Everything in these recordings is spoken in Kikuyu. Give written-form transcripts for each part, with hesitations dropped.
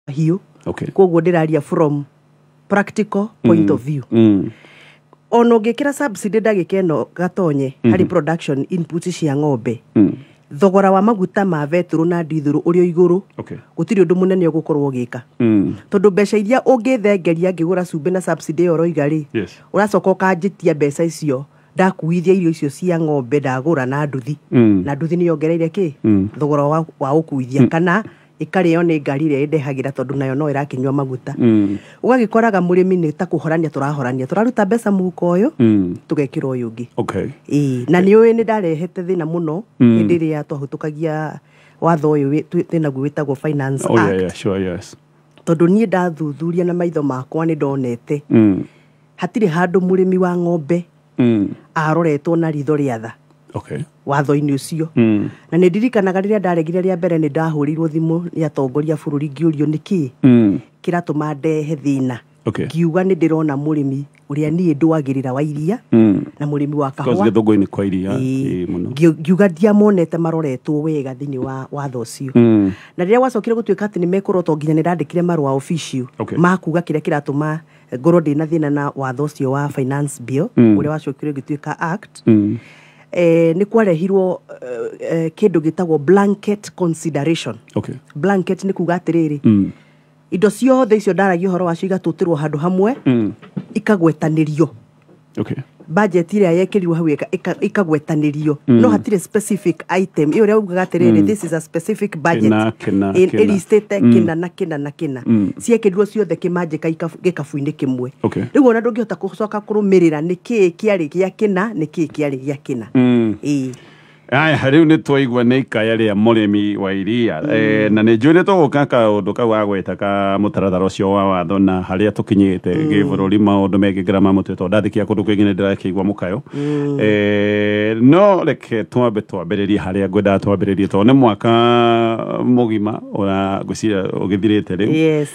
Mahiũ. Koguo ndĩraria from practical point of view. Ona ũngĩkĩra subsidy ndagĩka ĩno, Gatonye, harĩ production inputs cia ng'ombe, thogora wa maguta ma betũrũ na ndithũrũ ũrĩ o igũrũ, gũtirĩ ũndũ mũnene ũgũkorwo ũgĩka, tondũ mbeca iria ũngĩthengeria ngĩgũra cumbĩ na subsidy ĩyo ũroiga rĩ, ũracoka ũkanjĩtia mbeca icio ndakuithia irio icio cia ng'ombe ndagũra na nduthi, na nduthi nĩ yongereire kĩ thogora wa ũkuithia, kana ĩkarĩo nĩ ngari ĩrĩa ĩndehagĩra, tondũ nayo no ĩrakĩnyua maguta. Ũgagĩkoraga mũrĩmi nĩ ta kũhorania tũrahorania, tũraruta mbeca mũhuko ũyũ, tũgekĩra ũyũ ũngĩ. Ĩĩ, na nĩ ũĩ nĩ ndarehete thĩna mũno hĩndĩ ĩrĩa twahĩtũkagia watho ũyũ twĩnaguo wĩtagwo Finance Act, tondũ niĩ ndathuthuria na maitho makwa nĩ ndonete hatirĩ handũ mũrĩmi wa ng'ombe aroretwo na ritho rĩa tha watho-inĩ ũcio. Na nĩ ndirikanaga rĩrĩa ndaregire rĩa mbere, nĩ ndahũrĩirwo thimũ nĩ atongoria a bũrũri ngĩũrio nĩkĩ kĩratũma ndehe thĩna. Ngiuga nĩ ndĩrona mũrĩmi ũrĩa niĩ ndwagĩrĩra wa iria na mũrĩmi wa Because kahũa Gĩthũngũ-inĩ kwa iria. Ĩĩ. Ĩĩ, mũno. Ngiuga ndiamonete maroretwo wega thĩinĩ wa watho ũcio. Na rĩrĩa gwacokire gũtuĩka atĩ nĩ mekũrotwo, nginya nĩ ndandĩkire marũa official ma kuga kĩrĩa kĩratũma ngorwo ndĩna thĩna na watho ũcio wa Finance Bill, ũrĩa wacokire ũgĩtuĩka act. Nĩ kwarehirwo kĩndũ gĩtagwo blanket consideration. Blanket nĩ kuga atĩrĩrĩ, indo ciothe icio ndaragia ũhoro wacio igatũtĩrwo handũ hamwe, ikagwetanĩrio. Budget ĩrĩa yekĩrirwo hau ikagwetanĩrio, no hatirĩ specific item ĩyo ũrĩa ugaga atĩrĩrĩ, this is a specific budget. Kĩna, kĩna, kĩna. Ĩristĩte kĩna na kĩna na kĩna. Ciekĩrirwo ciothe kĩmanjĩka gĩkabu-inĩ kĩmwe. Rĩu ona ndũngĩhota gũcoka kũrũmĩrĩra nĩ kĩĩ kĩarĩ gĩa kĩna, nĩ kĩĩ kĩarĩ gĩa kĩna. Ĩĩ. Aya, rĩu nĩ twaigua nĩ ikaya rĩa mũrĩmi wa iria. Na nĩ njũĩ nĩ tũgũka kaũndũ kau agweta ka mũtaratara ũcio wa watho na harĩa tũkinyĩte gĩbũrũri, maũndũ megiĩ ngarama ya mũtũrĩre, tondũ ndathikia kũndũ kũingĩ nĩ ndĩrakĩigua mũkayo. No reke twambe twambĩrĩrie harĩa ngwendaga twambĩrĩrie, tondũ nĩ mwaka mũgima ũra ngwĩciria ũgĩthirĩte rĩu.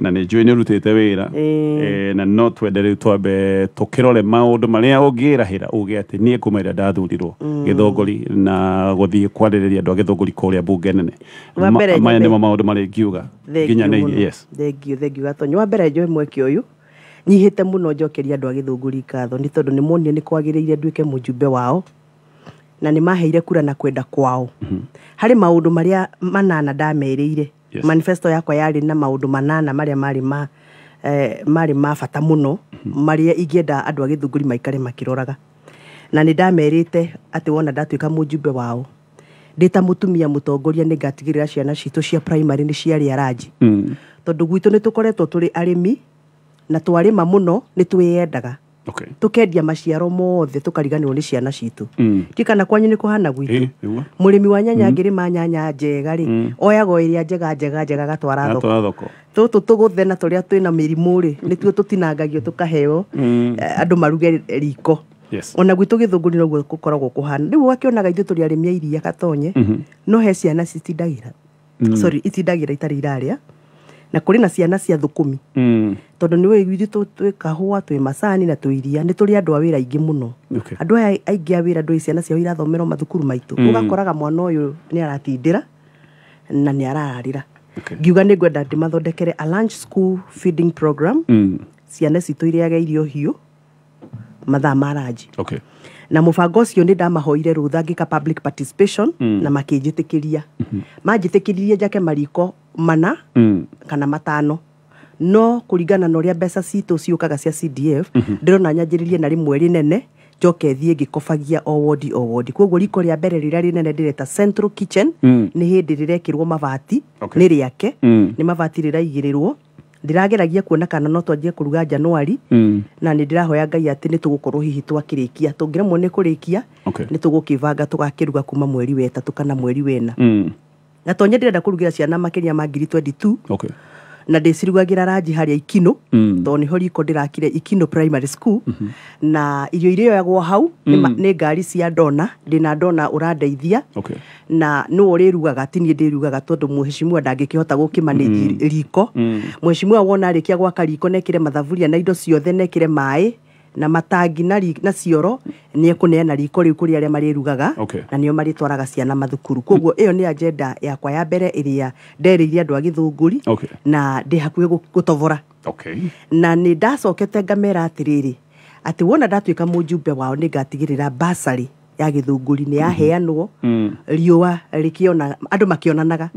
Na nĩ njũĩ nĩ ũrutĩte wĩra. Na no twende rĩu twambe tũkĩrore maũndũ marĩa ũngĩrahĩra uge atĩ niĩ kuma ĩrĩa ndathurirwo Gĩthũngũri na gũthiĩ kwarĩrĩria andũ a Gĩthũngũri kũrĩa mbunge nene. Wa mbere Maya nyambe- nĩmo maũndũ marĩa ingiuga Thengiũ nginya mũno. nĩ yes. Thengiũ, thengiũ, Gatonyo. Wa mbere njoe mweke ũyũ nyihĩte mũno njokeria andũ a Gĩthũngũri ngatho, nĩ tondũ nĩ monire nĩ kwagĩrĩire nduĩke mũjumbe wao na nĩ maheire kura na kwenda kwao. Harĩ maũndũ marĩa manana ndamerĩire. Manifesto yakwa yarĩ na maũndũ manana marĩa marĩ ma bata mũno, marĩa ingĩenda andũ a Gĩthũngũri maikare makĩroraga, na nĩ ndamerĩte atĩ wona ndatuĩka mũjumbe wao, ndĩ ta mũtumia mũtongoria, nĩ ngatigĩrĩra ciana citũ cia primary nĩ ciarĩa ranji, tondũ gwitũ nĩ tũkoretwo tũrĩ arĩmi na twarĩma mũno nĩ twĩyendaga, tũkendia maciaro mothe, tũkariganĩrwo nĩ ciana citũ. Ndikana kwanyu nĩ kũhana gwitũ. Ĩ, nĩguo. Mũrĩmi wa nyanya angĩrĩma nyanya njega rĩ, oyaga o ĩrĩa njega njega njega agatwara thoko. Atwara thoko. Tũtũ tũgũthe na tũrĩa twĩna mĩrimũ rĩ, nĩtuo tũtinangagio tũkaheo andũ maruge riko. Ona gwitũ Gĩthũngũri noguo gũkoragwo kũhana. Rĩu ũgakĩonaga ithuĩ tũrĩ arĩmi a iria, Gatonye, no he ciana citindagĩra, sorry, itindagĩra itarĩ irarĩa, na kũrĩ na ciana cia thũkũmi, tondũ nĩ ũĩ gwitũ twĩ kahũa, twĩ macani na twĩ iria, nĩ tũrĩ andũ a wĩra aingĩ mũno. Andũ aya aingĩ a wĩra, ndũĩ ciana ciao irathomera mathukuru maitũ. Ũgakoraga mwana ũyũ nĩ aratindĩra na nĩ arararĩra. Ngiuga nĩ ngwenda ndĩmathondekere a lunch school feeding program, ciana citũ irĩage irio hiũ mathaa ma ranji. Na mũbango ũcio nĩ ndamahoire rũtha ngĩka public participation, na makĩnjĩtĩkĩria. Manjĩtĩkĩririe njake mariko mana kana matano, no kũringana na ũrĩa mbeca citũ ciũkaga cia CDF, ndĩrona nyanjĩrĩrie na rĩmwe rĩnene, njoke thiĩ ngĩkobagia o wodi o wodi. Koguo riko rĩa mbere rĩrĩa rĩnene ndĩreta central kitchen, nĩ hĩndĩ rĩrekĩrwo mabati. Nĩ rĩake. Nĩ mabati rĩraigĩrĩrwo. Ndĩrageragia kuona kana no twanjie kũruga Januari, na nĩ ndĩrahoya Ngai atĩ nĩ tũgũkorwo hihi twakĩrĩkia. Tũngĩremwo nĩ kũrĩkia, nĩ tũgũkĩbanga tũgakĩruga kuma mweri wa ĩtatũ kana mweri wena. Gatonye, ndĩrenda kũrugĩra ciana makĩria ma ngiri 22, na ndĩcirugagĩra ranji harĩa Ikino, tondũ nĩho riko ndĩrakire Ikino Primary School, na irio irĩoyagwo hau nĩ ngari cia dona. Ndĩna dona ũrandeithia, na nĩwe ũrĩrugaga, ti niĩ ndĩrugaga, tondũ mheshimiwa ndangĩkĩhota gũkĩmanĩji riko. Mheshimiwa wona arĩkia gwaka riko, nekĩre mathaburia na indo ciothe, nekĩre maĩ Na matangi na cioro nĩ ekũneana riko rĩu kũrĩ arĩa marĩrugaga. Na nĩo marĩtwaraga ciana mathukuru. Koguo ĩyo nĩ agenda yakwa ya mbere ĩrĩa nderĩirie andũ a Gĩthũngũri. Na ndĩ hakuhĩ gũtobora. Na nĩ ndacokete ngamera atĩrĩrĩ, atĩ wona ndatuĩka mũjumbe wao nĩ ngatigĩrĩra basarĩ ya Gĩthũngũri nĩ yaheanwo, riũa rĩkĩona andũ makĩonanaga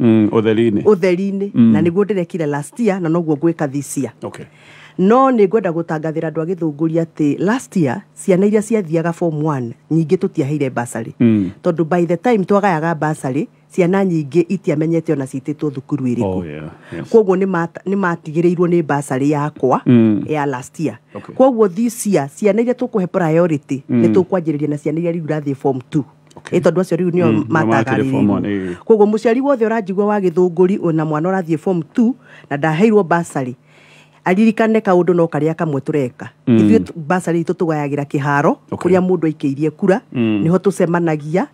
ũtheri-inĩ. Na nĩguo ndĩrekire last year na noguo ngwĩka this year. No nĩ ngwenda gũtangathĩra andũ a Gĩthũngũri atĩ last year ciana iria ciathiaga form 1 nyingĩ tũtiaheire basarĩ, tondũ by the time twagayaga basarĩ ciana nyingĩ itiamenyete ona citĩtwo thukuru ĩrĩkũ. Koguo nĩ matigĩrĩirwo nĩ basarĩ yakwa ya last year. Koguo this year ciana iria tũkũhe priority nĩ tũkwanjĩrĩria na ciana iria rĩu irathiĩ form 2. Tondũ acio rĩu nĩo matagarĩrĩirwo. Koguo mũciari wothe ũranjigua wa Gĩthũngũri ona mwana ũrathiĩ form 2 na ndaheirwo basarĩ, aririkane kaũndũ no karĩa kamwe tũreka. Ithuĩ basarĩ itũ tũgayagĩra kĩharo kũrĩa mũndũ aikĩirie kura, nĩho tũcemanagia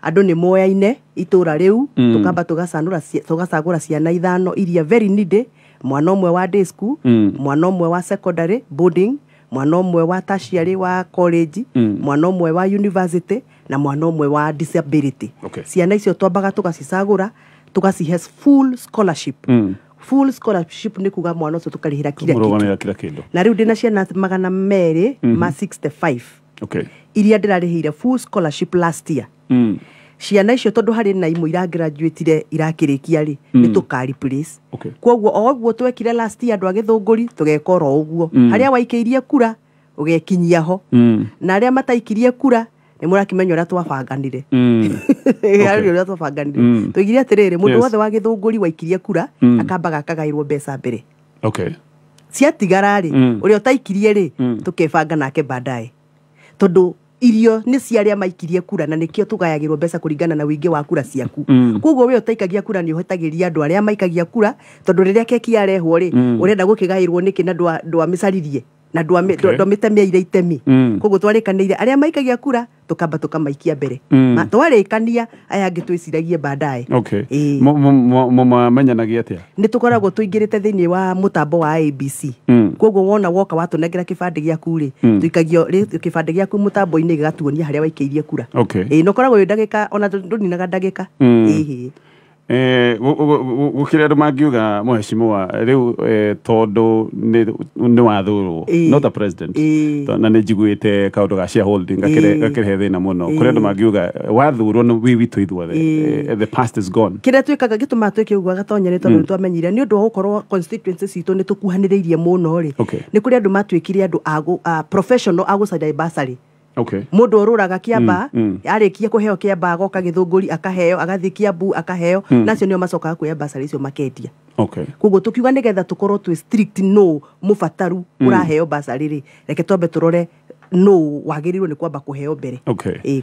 andũ nĩ moyaine itũra rĩu, tũkamba tũgacagũra ciana 5 iria very needy, mwana ũmwe wa day school, mwana ũmwe wa secondary boarding, mwana ũmwe wa tertiary wa college, mwana ũmwe wa university na mwana ũmwe wa disability. Ciana icio twambaga tũgacicagũra tũgacihe full scholarship. Full scholarship nĩ kuga mwana ũcio tũkarĩhĩra kila kĩndũ. Na rĩu ndĩna ciana 265 iria ndĩrarĩhĩire full scholarship last year. Ciana icio tondũ harĩ na imwe iragraduatire irakĩrĩkia rĩ, nĩ tũka replace. Koguo o ũguo twekire last year andũ a Gĩthũngũri tũgeka oro ũguo. Harĩa waikĩirie kura ũgekinyia ho, na arĩa mataikirie kura nĩ mũrakĩmenya ũrĩa twabanganire. Ũrĩa twabanganire tũigire atĩrĩrĩ, mũndũ wothe wa Gĩthũngũri waikirie kura akambaga akagaĩrwo mbeca mbere. Ciatigara rĩ, ũrĩa ũtaikirie rĩ, tũkebanga nake baadaye, tondũ irio nĩ cia arĩa maikirie kura na nĩkĩo tũgayagĩrwo mbeca kũringana na ũingĩ wa kura ciaku. Koguo we ũtaikagia kura nĩ ũhetagĩria andũ arĩa maikagia kura, tondũ rĩrĩa keki yarehwo rĩ, ũrenda gũkĩgaĩrwo nĩkĩ na ndwamĩcaririe na ndwamĩtemeire itemi. Koguo twarĩkanĩire arĩa maikagia kura tũkamba tũkamaikia mbere. Twarĩkania aya angĩ twĩciragie baadaye. Mũmamenyanagia atĩa? Nĩ tũkoragwo tũingĩrĩte thĩinĩ wa mũtambo wa ABC. Koguo wona woka watũnengera kĩbandĩ gĩaku rĩ, tũikagio kĩbandĩ gĩaku mũtambo-inĩ gĩgatuonia harĩa waikĩirie kura. Na ũkoragwo wĩ ndagĩka ona ndũninaga ndagĩka. Gũkĩrĩ andũ mangiuga mheshimiwa rĩu tondũ nĩ wathurwo not a president, na nĩ njiguĩte kaũndũ ga shareholding gakĩrehe thĩna mũno. Kũrĩ andũ mangiuga wathurwo nĩ wĩ witũ ithuothe, the past is gone. Kĩrĩa twĩkaga gĩtũmaga twĩke ũguo Gatonya nĩ tondũ nĩtwamenyire nĩ ũndũ wa gũkorwo constituency citũ nĩ tũkuhanĩrĩirie mũno rĩ, nĩ kũrĩ andũ matuĩkire andũ a professional a gũcaria bursary. Mũndũ ũrũraga Kĩamba, arĩkia kũheo Kĩamba agoka Gĩthũngũri akaheo, agathiĩ Kiambu akaheo, nacio nĩo macokaga kuoya bursary icio makendia. Koguo tũkiuga nĩgetha tũkorwo twĩ strict no mũbataru ũraheo bursary rĩ, reke twambe tũrore no wagĩrĩirwo nĩ kwamba kũheo mbere.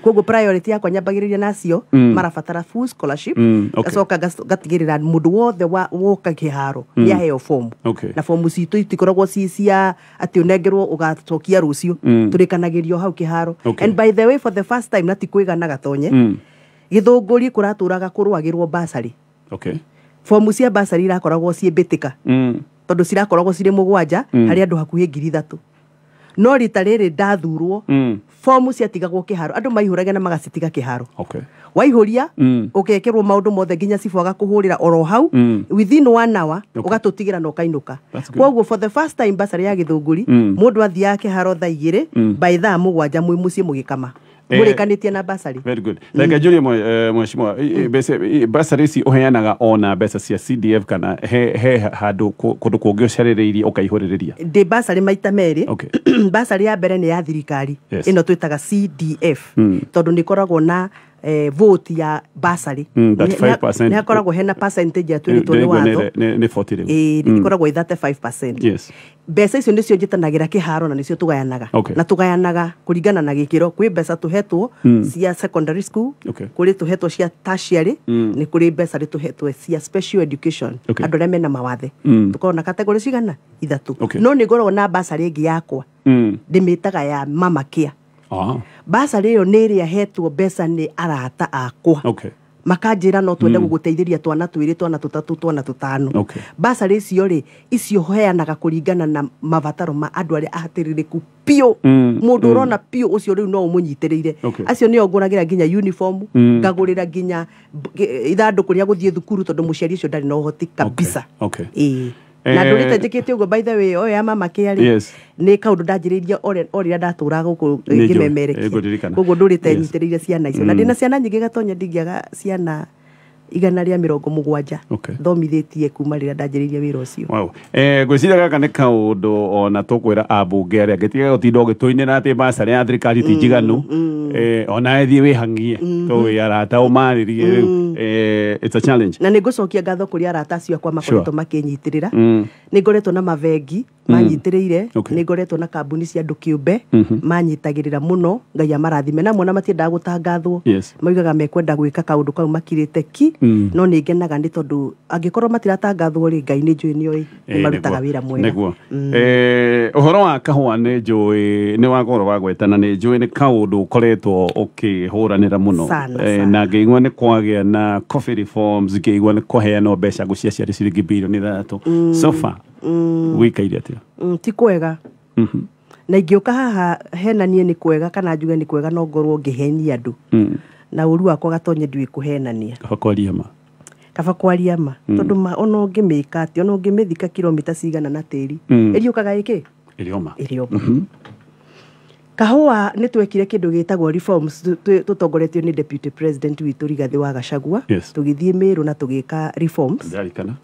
Koguo priority yakwa nyambagĩrĩria nacio marabatara full scholarship, ngacoka ngatigĩrĩra mũndũ wothe woka kĩharo nĩ aheo fomu. Na fomu citũ itikoragwo ci cia atĩ ũnengerwo ũgacokia rũciũ, tũrĩkanagĩrio hau kĩharo. And by the way, for the first time na ti kwĩgana Gatonye, Gĩthũngũri kũratũraga kũrũagĩrwo bursary. Fomu cia bursary irakoragwo ciĩ mbĩtĩka, tondũ cirakoragwo cirĩ 7 harĩ andũ hakuhĩ 3,000. No rita rĩrĩ ndathurwo, fomu ciatigagwo kĩharo, andũ maihũragia na magacitiga kĩharo. Waihũria ũgekĩrwo maũndũ mothe nginya cibũ agakũhũrĩra oro hau within 1 hour, ũgatũtigĩra na ũkainũka. Koguo for the first time bursary ya Gĩthũngũri mũndũ athiaga kĩharo thaa 2, by thaa 7 mwĩ mũciĩ mũgĩkama. Mũrĩkanĩtie na bursary. Very good. Reke njũrie mheshimiwa, bursary ici ũheanaga ona mbeca cia CDF kana he handũ kũndũ kũngĩ ũcarĩrĩirie ũkaihũrĩrĩria? Ndĩ bursary maita merĩ. Bursary ya mbere nĩ ya thirikari, ĩno twĩtaga CDF, tondũ nĩ ĩkoragwo na vote ya bursary. 35%. Nĩ hakoragwo hena percentage ya twĩrĩtwo nĩ watho. Nĩ 40 rĩu. Ĩkoragwo 35%. Mbeca icio nĩcio njĩtanagĩra kĩharo na nĩcio tũgayanaga. Na tũgayanaga kũringana na gĩkĩro. Kwĩ mbeca tũhetwo cia secondary school, kũrĩ tũhetwo cia tertiary, nĩ kũrĩ mbeca tũhetwo cia special education, andũ arĩa mena mawathe. Tũkoragwo na category cigana? 3. No nĩ ngoragwo na bursary ĩngĩ yakwa, ndĩmĩtaga ya mama care. Bursary ĩyo nĩ ĩrĩa hetwo mbeca nĩ arata akwa. Makanjĩra no twende gũgũteithĩria twana twĩrĩ, twana tũtatũ, twana tũtano. Basarĩ icio rĩ, icio heanaga kũringana na mabataro ma andũ arĩa ahatĩrĩrĩku biũ. Mũndũ ũrona biũ ũcio rĩu no ũmũnyitĩrĩire. Acio nĩo ngũragĩra nginya uniform, ngagũrĩra nginya ithandũkũ rĩa gũthiĩ thukuru, tondũ mũciari ũcio ndarĩ na ũhoti kabisa. Ĩĩ. Na ndũrĩte njĩkĩte ũguo, by the way, oyo ya mama kĩa rĩ, nĩ kaũndũ ndanjĩrĩirie o rĩrĩa ndatũraga gũkũ Nĩ njũĩ, ngĩmemerekia. Ngũririkana. Koguo ndũrĩte nyitĩrĩire ciana icio, na ndĩna ciana nyingĩ, Gatonya, ndingĩaga ciana 170 thomithĩtie kuma rĩrĩa ndanjĩrĩirie wĩra ũcio. Wow. Ngwĩciria gaka nĩ kaũndũ ona tũkwĩra ambunge arĩa angĩ tiga gũtinda ũgĩtũinĩra atĩ basarĩ ya thirikari ti njiganu. Ona thiĩ wĩhang'ie tũĩ arata ũmarĩrie rĩu. It's a challenge. Na nĩ ngũcokia ngatho kũrĩ arata acio akwa makoretwo makĩnyitĩrĩra. Nĩ ngoretwo na mabengi manyitĩrĩire, nĩ ngoretwo na kambuni cia andũ kĩũmbe manyitagĩrĩra mũno. Ngai amarathime. Na mona matiendaga gũtangathwo, maugaga mekwenda gwĩka kaũndũ kau makirĩte ki. No nĩ ngenaga nĩ tondũ angĩkorwo matiratangathwo rĩ, Ngai nĩ njũĩ nĩoĩ nĩ marutaga wĩra mwega. Nĩguo. Ũhoro wa kahũa nĩ njũĩ nĩ wagoro wa gwetana, nĩ njũĩ nĩ kaũndũ ũkoretwo ũkĩhũranĩra mũno. Sana, sana. Na ngĩigua nĩ kwagĩa na coffee reforms, ngĩigua nĩ kũheanwo mbeca ngũ cia ciarĩ ciringi bilioni 3 so far. Wĩikaire atĩa? Ti kwega. Na ingĩũka haha henanie nĩ kwega kana njuge nĩ kwega, no ngorwo ngĩhenia andũ. Na ũru wakwa, Gatonye, ndiũĩ kũhenania. Kaba kwaria ma. Kaba kwaria ma, tondũ ma ona ũngĩmĩka atĩa, ona ũngĩmĩthika kilomita cigana na tĩri, ĩriũkaga ĩkĩ? Ĩrĩ Ĩrĩ oma. Kahũa nĩ twekire kĩndũ gĩtagwo reforms tũtongoretio nĩ deputy president witũ Rigathĩ wa Gachagua. Tũgĩthiĩ Mĩrũ na tũgĩka reforms. Ndirikana.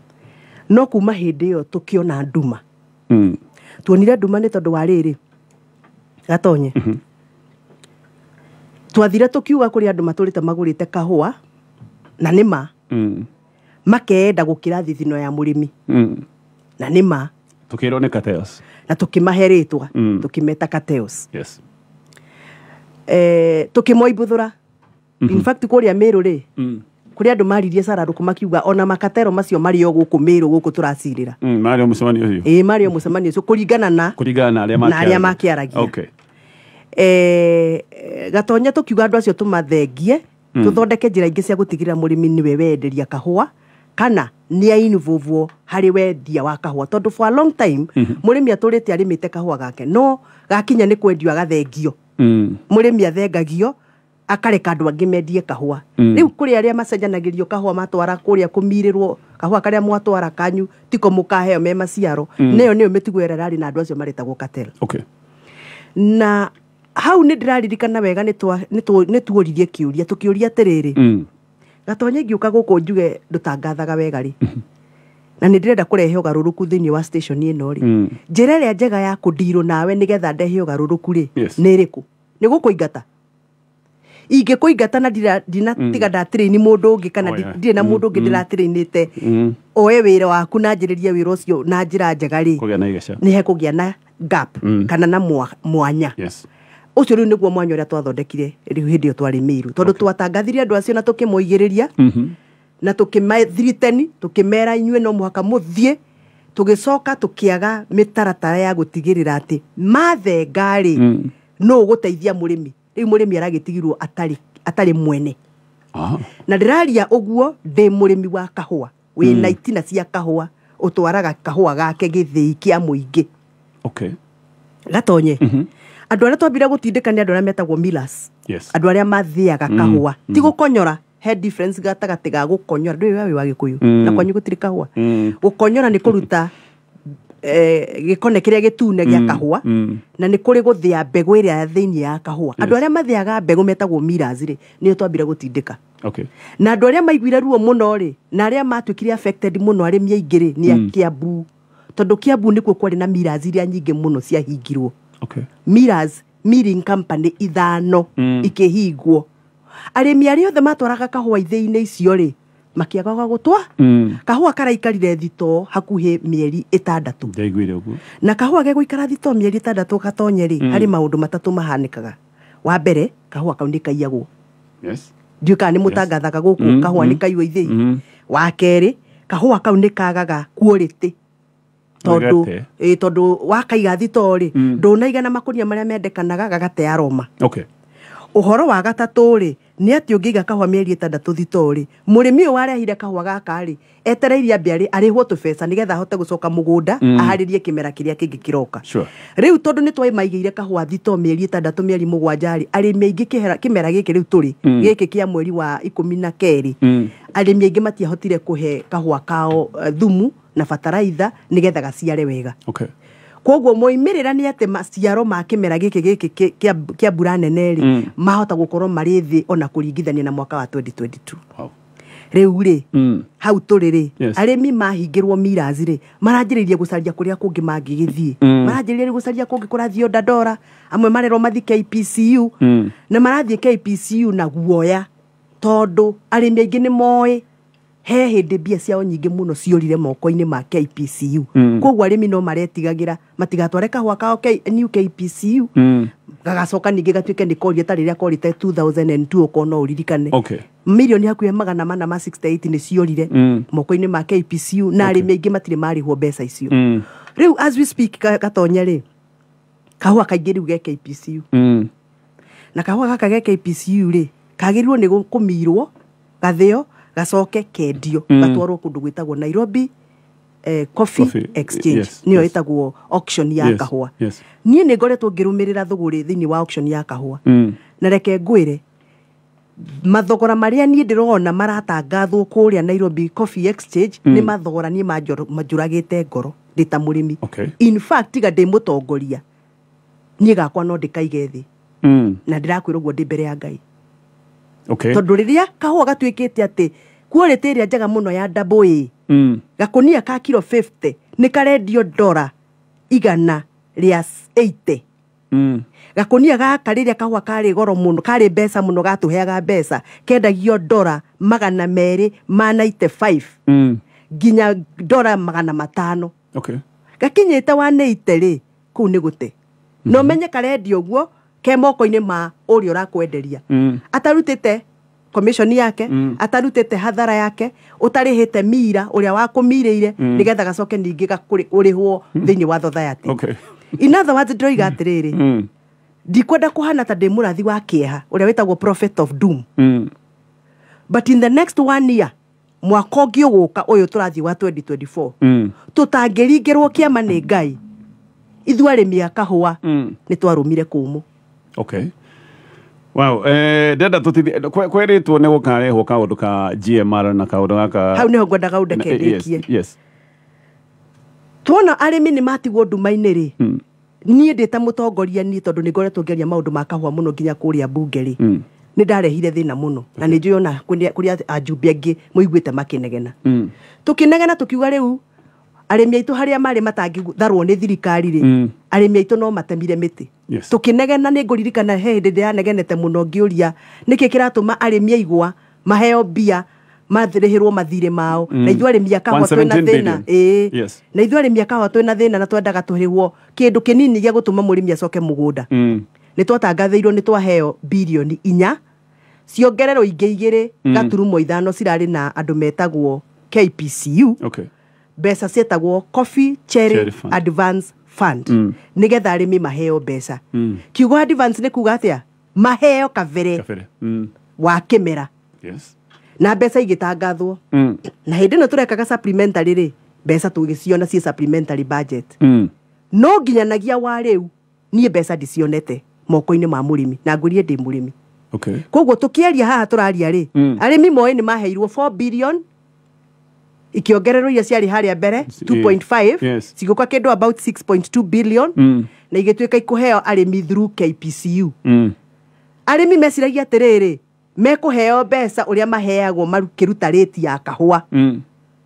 No kuma hĩndĩ ĩyo tũkĩona nduma. Tuonire nduma nĩ tondũ wa rĩrĩ, Gatonye, twathire tũkiuga kũrĩ andũ matũrĩte magũrĩte kahũa na nĩ ma makeenda gũkĩra thithino ya mũrĩmi, na nĩ ma. Tukĩrwo nĩ cartels. Na tũkĩmahe rĩtwa, tũkĩmeta cartels. Tũkĩmoimbuthũra. In fact, kũrĩa Mĩrũ rĩ, kũrĩ andũ maririe cararũkũ makiuga ona makatero macio marĩ o gũkũ Mĩrũ gũkũ tũracirĩra. Marĩ o mũcemanio ũcio. Ĩĩ, marĩ o mũcemanio ũcio kũringana na Kũringana na arĩa na arĩa makĩaragia. Gatonya, tũkiuga andũ acio tũmathengie, tũthondeke njĩra ingĩ cia gũtigĩrĩra mũrĩmi nĩwe wenderia kahũa kana nĩ ainvolvwo harĩ wendia wa kahũa, tondũ for a long time mũrĩmi atũrĩte arĩmĩte kahũa gake, no gakinya nĩ kwendio agathengio. Mũrĩmi athengagio, akareka andũ angĩ mendie kahũa. Rĩu kũrĩ arĩa macenjanagĩrio kahũa, matwara kũrĩa kũmirĩrwo kahũa karĩa mwatwara kanyu tiko mũkaheo me maciaro. Neyo nĩyo mĩtugo ĩrĩa ĩrarĩ na andũ acio maretagwo cartel. Na hau nĩ ndĩraririkana wega nĩ tuoririe kĩũria, tũkĩũria atĩrĩrĩ, Gatonya, ingĩũka gũkũ njuge ndũtangathaga wega rĩ, na nĩ ndĩrenda kũrehe ũgarũrũku thĩinĩ wa station ĩno rĩ, njĩra ĩrĩa njega ya kũndirwo nawe nĩgetha ndehe ũgarũrũku rĩ, nĩ ĩrĩkũ? Nĩ gũkũingata? Ingĩkũingata na ndinatiga ndatĩrĩini mũndũ ũngĩ kana Oh, yeah. ndirĩ na mũndũ ũngĩ ndĩratĩrĩinĩte oe wĩra waku na njĩrĩrie wĩra ũcio na njĩra njega rĩ, Kũgĩa na igeca. nĩ hekũgĩa na gap kana na mwanya. Ũcio rĩu nĩguo mwanya ũrĩa twathondekire rĩu hĩndĩ ĩyo twarĩ Mĩrũ, tondũ twatangathire andũ acio na tũkĩmoigĩrĩria na tũkĩmathriteni, tũkĩmera inyuĩ no mũhaka mũthiĩ. Tũgĩcoka tũkĩaga mĩtaratara ya gũtigĩrĩra atĩ mathenga rĩ, nũ ũgũteithia mũrĩmi? Rĩu mũrĩmi aragĩtigirwo atarĩ mwene. Na ndĩraria ũguo ndĩ mũrĩmi wa kahũa wĩna itina cia kahũa, ũtwaraga kahũa gake gĩthĩi kĩa mũingĩ. Gatonye, andũ arĩa twambire gũtindĩka nĩ andũ arĩa metagwo millers, andũ arĩa mathĩaga kahũa, ti gũkonyora. He difference gatagatĩ ga gũkonyora, ndũĩ we wĩ wa Gĩkũyũ, na kwanyu gũtirĩ kahũa. Gũkonyora nĩ kũruta gĩkone kĩrĩa gĩtune gĩa kahũa, na nĩ kũrĩ gũthĩa mbegũ ĩrĩa ya thĩinĩ ya kahũa. Andũ arĩa mathĩaga mbegũ metagwo millers rĩ, nĩo twambire gũtindĩka. Na andũ arĩa maiguire ruo mũno rĩ, na arĩa matuĩkire affected mũno, arĩmi aingĩ rĩ, nĩ a Kiambu, tondũ Kiambu nĩkuo kwarĩ na millers iria nyingĩ mũno ciahingirwo. Millers, milling company ithano ikĩhingwo. Arĩmi arĩa othe matwaraga kahũa ithĩi-inĩ icio rĩ, makĩaga gwa gũtwa. Kahũa karaikarire thitoo hakuhĩ mĩeri 6. Ndaiguire ũguo. Na kahũa gegũikara thitoo mĩeri 6, Gatonye rĩ, harĩ maũndũ matatũ mahanĩkaga. Wa mbere, kahũa kau nĩ kaiyagwo. Ndiũĩ kana nĩ mũtangathaga gũkũ, kahũa nĩ kaiywo ithĩi. Wa kerĩ, kahũa kau nĩ kagaga quality, tondũ Gagate. ĩ, tondũ wakaiga thitoo rĩ, ndũnaigana makũnia marĩa mendekanaga, gagate aroma. Ũhoro wa gatatũ rĩ, nĩ atĩ ũngĩiga kahũa mĩeri 6 thitoo rĩ, mũrĩmi ũyũ warehire kahũa gaka rĩ, etereire ambe arĩhwo tũbeca nĩgetha ahote gũcoka mũgũnda aharĩrie kĩmera kĩrĩa kĩngĩ kĩroka. Rĩu tondũ nĩ twamaigĩire kahũa thitoo mĩeri 6 mĩeri 7 rĩ, arĩmi aingĩ kĩmera gĩkĩ rĩu tũrĩ gĩkĩ kĩa mweri wa 12 arĩmi aingĩ matiahotire kũhe kahũa kao thumu na bataraitha nĩgetha gaciare wega. Koguo moimĩrĩra nĩ atĩ maciaro ma kĩmera gĩkĩ kĩa mbura nene rĩ, mahota gũkorwo marĩ thĩ ona kũringithania na mwaka wa 2022. Rĩu rĩ, hau tũrĩ rĩ, arĩmi mahingĩrwo miras rĩ, maranjĩrĩria gũcaria kũrĩa kũngĩ mangĩgĩthiĩ. Maranjĩrĩria gũcaria kũngĩ kũrathiĩ Dandora, amwe marerwo mathiĩ KPCU, na marathiĩ KPCU na guoya tondũ arĩmi aingĩ nĩ moĩ he hĩndĩ mbia ciao nyingĩ mũno ciorire moko-inĩ ma KPCU. Koguo arĩmi no maretigagĩra matigatware kahũa kao new KPCU, gagacoka ningĩ gatuĩke nĩ koria ta rĩrĩa korĩte 2002 okorwo no ũririkane. Milioni hakuhĩ 468 nĩ ciorire moko-inĩ ma KPCU, na arĩmi aingĩ matirĩ marĩhwo mbeca icio. Rĩu as we speak Gatonya rĩ, kahũa kaingĩ rĩu ge KPCU. Na kahũa gaka ge KPCU rĩ, kagĩrĩirwo nĩ kũmirwo, gathĩo, gacoke kendio, gatwarwo kũndũ gwĩtagwo Nairobi Coffee Exchange, nĩyo ĩtagwo auction ya kahũa. Niĩ nĩ ngoretwo ngĩrũmĩrĩra thũgũrĩ thĩinĩ wa auction ya kahũa. Na reke ngwĩre, mathogora marĩa niĩ ndĩrona maratangathwo kũrĩa Nairobi Coffee Exchange nĩ mathogora niĩ manjũragĩte ngoro ndĩ ta mũrĩmi. In fact, tiga ndĩ mũtongoria, niĩ gakwa no ndĩkaige thĩ. Na ndĩrakwĩra ũguo ndĩ mbere ya Ngai. Tondũ rĩrĩa kahũa gatuĩkĩte atĩ quality ĩrĩa njega mũno ya double A, gakũnia ka kilo 50 nĩ karendio $180. Gakũnia gaka rĩrĩa kahũa karĩ goro mũno, karĩ mbeca mũno, gatũheaga mbeca, kendagio $295 nginya $500. Gakinyĩte 180 rĩ, kũu nĩ gũte. No menye karendio ũguo ke moko-inĩ ma ũrĩa ũrakwenderia. Atarutĩte commission yake, atarutĩte hathara yake, ũtarĩhĩte mira ũrĩa wakũmirĩire, nĩgetha gacoke ningĩ ũrĩhwo thĩinĩ wa society. In other words, ndĩroiga atĩrĩrĩ, ndikwenda kũhana ta ndĩ mũrathi wa kĩeha ũrĩa wĩtagwo prophet of doom. But in the next 1 year, mwaka ũngĩ ũgũka ũyũ tũrathiĩ wa 2024, tũtangĩringĩrwo kĩama nĩ Ngai, ithuĩ arĩmi a kahũa nĩ twarũmire kũmũ. Wow, ndenda tũtithi kwĩrĩtwo nĩ gũkarehwo kaũndũ ka GMR na kaũndũ gaka. Hau nĩho ngwendaga ũndeke ndĩkie. Tuona arĩmi nĩ matigwo nduma-inĩ rĩ, niĩ ndĩ ta mũtongoria niĩ tondũ nĩ ngoretwo ngĩaria maũndũ ma kahũa mũno nginya kũrĩa mbunge rĩ, nĩ ndarehire thĩna mũno, na nĩ njũĩ ona kũrĩa ajumbe angĩ mũiguĩte makĩnegena. Tũkĩnegena tũkiuga rĩu arĩmi aitũ harĩa marĩ matangĩtharwo nĩ thirikari rĩ, arĩmi aitũ no matemire mĩtĩ. Tũkĩnegena nĩ ngũririkana he hĩndĩ ndĩranegenete mũno ngĩũria nĩkĩ kĩratũma arĩmi aigwa maheo mbia marĩhĩrwo mathirĩ mao, na ithuĩ arĩmi a kahũa twĩna thĩna. Na ithuĩ arĩmi a kahũa twĩna thĩna na twendaga tũrĩhwo kĩndũ kĩnini gĩa gũtũma mũrĩmi acoke mũgũnda. Nĩ twatangathĩirwo nĩ twaheo bilioni 4 ciongererwo ingĩ 2.5 cirarĩ na andũ metagwo KPCU. Mbeca cietagwo Coffee Cherry Advance Fund, nĩgetha arĩmi maheo mbeca. Kiugo advance nĩ kuga atĩa? Maheo kabere wa kĩmera. Na mbeca igĩtangathwo. Na hĩndĩ ĩno tũrekaga supplementary rĩ, mbeca tũgĩciona ciĩ supplementary budget. No nginyanagia wa rĩu niĩ mbeca ndicionete moko-inĩ ma mũrĩmi, na ngwĩrie ndĩ mũrĩmi. Koguo tũkĩaria haha tũraria rĩ, arĩmi moĩ nĩ maheirwo 4 billion ikiongererwo iria ciarĩ harĩa mbere 2.5, cigũka kĩndũ about 6.2 billion, na igĩtuĩka ikũheo arĩmi through KPCU. Arĩmi meciragia atĩrĩrĩ, mekũheo mbeca ũrĩa maheagwo makĩruta rĩti ya kahũa. Ĩ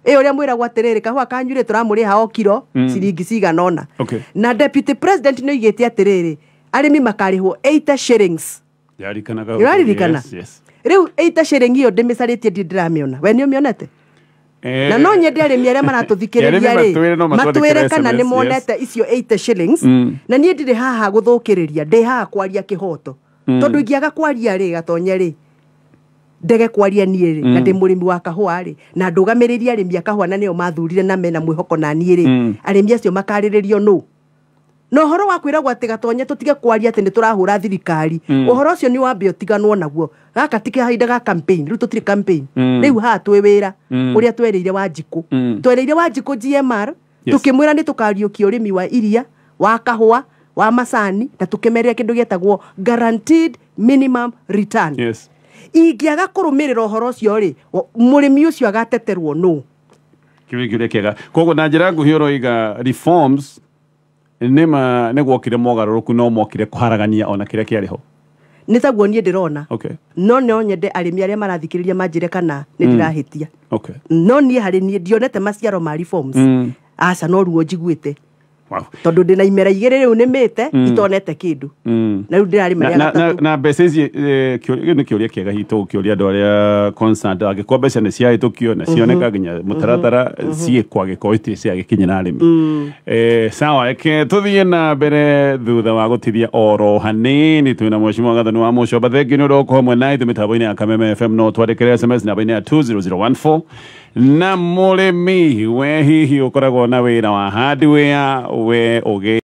ũrĩa mwĩragwo atĩrĩrĩ, kahũa kanyu rĩ tũramũrĩha o kiro ciringi cigana ũna. Na deputy president nĩ oigĩte atĩrĩrĩ, arĩmi makarĩhwo 80 shillings. Ũraririkana? Rĩu 80 shilling ĩyo ndĩmĩcarĩtie ndirĩ ndĩramĩona. We nĩ ũmĩonete? Na no nyende arĩmi arĩa maratũthikĩrĩria rĩ, matwĩre kana nĩ monete icio 80 shillings. Na niĩ ndirĩ haha gũthũkĩrĩria, ndĩ haha kwaria kĩhoto. Tondũ ingĩaga kwaria rĩ, Gatonye rĩ, ndege kwaria niĩ rĩ, na ndĩ mũrĩmi wa kahũa rĩ, na ndũgamĩrĩrie arĩmi a kahũa na nĩo mathurire na mena mwĩhoko na niĩ rĩ, arĩmi acio makarĩrĩrio nũ? Na ũhoro wa kwĩragwo atĩ Gatonye tũtige kwaria atĩ nĩ tũrahũra thirikari, ũhoro ũcio nĩ wambe ũtiganwo naguo. Gaka ti kahinda ga campaign, rĩu tũtirĩ campaign. Rĩu haha twĩ wĩra ũrĩa twerĩire Wanjikũ. Twerĩire Wanjikũ GMR, tũkĩmwĩra nĩ tũkariũkia ũrĩmi wa iria, wa kahũa, wa macani, na tũkĩmerĩra kĩndũ gĩetagwo guaranteed minimum return. Ingĩaga kũrũmĩrĩra ũhoro ũcio rĩ, mũrĩmi ũcio agateterwo nũ? Kĩu kĩũria kĩega. Koguo na njĩra nguhĩ ũroiga reforms nĩma nĩ gwokire mogarũrũku, no mokire kũharagania ona kĩrĩa kĩarĩ ho. Nĩ taguo niĩ ndĩrona. No no nyende arĩmi arĩa marathikĩrĩria manjĩre kana nĩ ndĩrahĩtia. No niĩ harĩ niĩ ndionete maciaro ma reforms. Aca, no ruo njiguĩte. Tondũ ndĩna imera igĩrĩ rĩu nĩmĩte itonete kĩndũ. Na rĩu ndĩrarĩma rĩa gatatũ. Na mbeca ici, nĩ kĩũria kĩega hihi tũgũkĩũria andũ arĩa concerned, angĩkorwo mbeca nĩ ciahĩtũkio na cioneka nginya mũtaratara ciĩkwo, angĩkorwo itirĩ ciagĩkinyĩra arĩmi. Sawa, reke tũthiĩ na mbere thutha wa gũtithia oro hanini. Twĩna Mheshimiwa Gathoni wa Mũcomba. Thengiũ nĩ ũndũ wa gũkorwo hamwe na ithuĩ mĩtambo-inĩ ya Kameme FM. No twandĩkĩre SMS namba-inĩ ya 20014. Na mũrĩmi, we hihi ũkoragwo na wĩra wa hardware, we ũgĩ